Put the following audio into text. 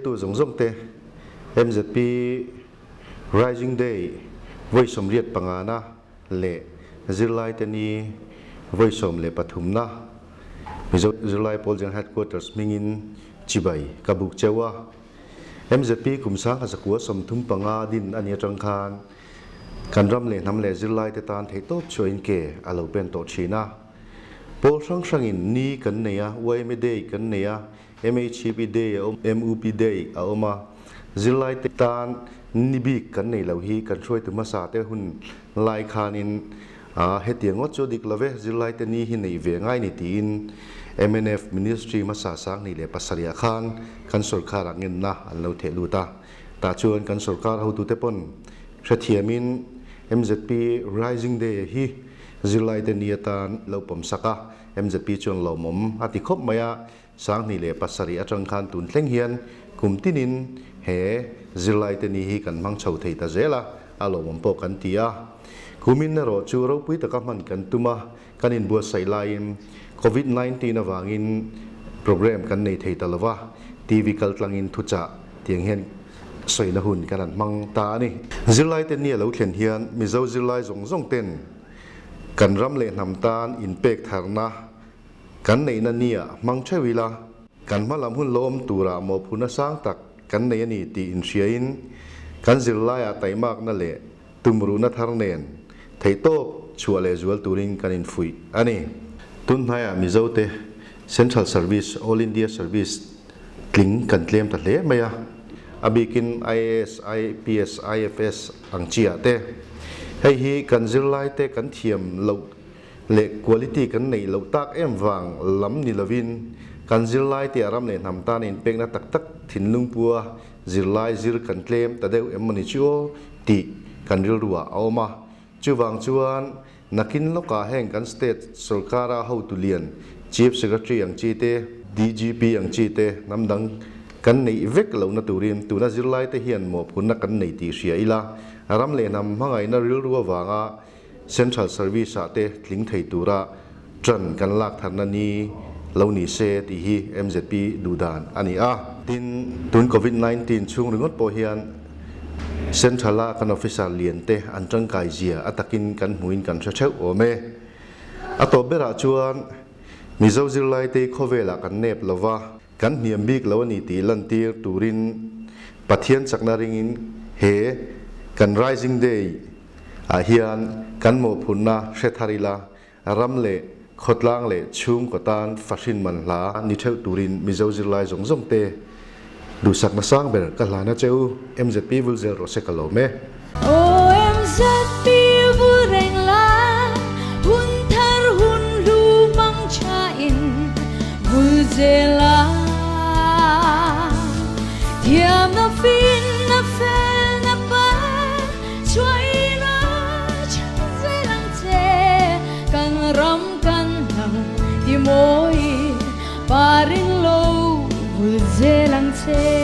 Thlirtu zawng zawng te MZP Rising Day vawi 85 na leh zirlai te ni vawi 13 na Mizo Zirlai Pawl General Headquarters hmingin chibai ka buk cheu a. MZP kum 1935 din a nih atang khan kan ram leh hnam leh zirlai te tan theihtawp chhuahin ke a lo pen tawh thin a. Pawl hrang hrangin ni kan nei a, YMA Day kan nei a, MHCP Day a awm, MUP Day a awm a. Zirlai te tan ni bik kan nei lo hi kan hruaitu hmasa te hun lai khanin hetiang ngawt chu a dik lo ve, zirlai te ni hi nei ve ngai ni tiin mnf Ministry hmasa 2007 ah khan kan sorkar ah ngenna an lo theh lut a. Tah chuan kan sorkar hotute pawn hrethiamin MZP Rising Day hi zirlai te ni atan lo pawm sak a, MZP chuan lawmawm a ti khawp mai a, 2007 atang khan tun thleng hian kum tinin he zirlai te ni hi kan hmang chho thei ta zel a, a lawmawm pawh kan ti a. Kumin erawh chu ropui taka hman kan tum a, kan inbuatsaih laiin Covid 19 avangin program kan nei thei ta lo va, TV kaltlangin thuchah tiang hian sawina hun kan han hmang ta a ni. Zirlai te ni a lo thlen hian Mizo zirlai zawng zawng ten kan ram leh hnam tan inpek tharna kan neihna nia hmang theuh ila, kan hma lam hun lawm tura mawhphurhna sang tak kan nei a ni tih inhriain kan zirlaiah taimakna leh tumruhna thar nen theihtawp chhuah leh zual turin kan infuih a ni. Tunhnaiah Mizote Central Service, All India Service, tling kan tlem ta hle mai a, a bikin IAS, IPS, IFS ang chiah te. Hei hi kan zirlaite kan thiam loh leh quality kan neih loh tak em vang lam ni lovin kan zirlai te a ram leh hnam tan inpekna tak tak thinlung pua zirlai zir kan tlem ta deuh em mawni chu aw tih kan rilru ah a awm a. Chuvang chuan nakin lawkah heng kan state sorkara hotu lian Chief Secretary ang chi te, DGP ang chi te hnam dang kan neih vek lohna turin tuna zirlai te hian mawhphurhna kan nei tih hria ila ram leh hnam hmangaihna rilru avanga Central Service ah te tling thei tura ṭan kan lak tharna ni lo ni se tih hi MZP duhdan a ni a. Tin, tun Covid 19 chhung ringawt pawh hian Central a kan officer lian te an ṭangkai zia a takin kan hmuin kan hre ṭheuh awm e. A tawp berah chuan Mizo zirlaite khawvelah kan nep lova, kan hniam bik lo a ni tih lantir turin Pathian chakna ringin he kan Rising Day ah hian kan mawhphurhna hre thar ila, ram leh khawtlang leh chhungkaw tan fahrin man hla ni theuh turin Mizo zirlai zawng zawng te duhsakna sang ber ka hlana che u, MZP vul zel rawh se ka lawm e. Aw MZP vul reng la, hun thar hun hlu hmang thain vul zel a. Thiamna finna felna par chhuaina chhan zel ang che, kan ram kan hnam ti mawi parin lo vul zel ang che.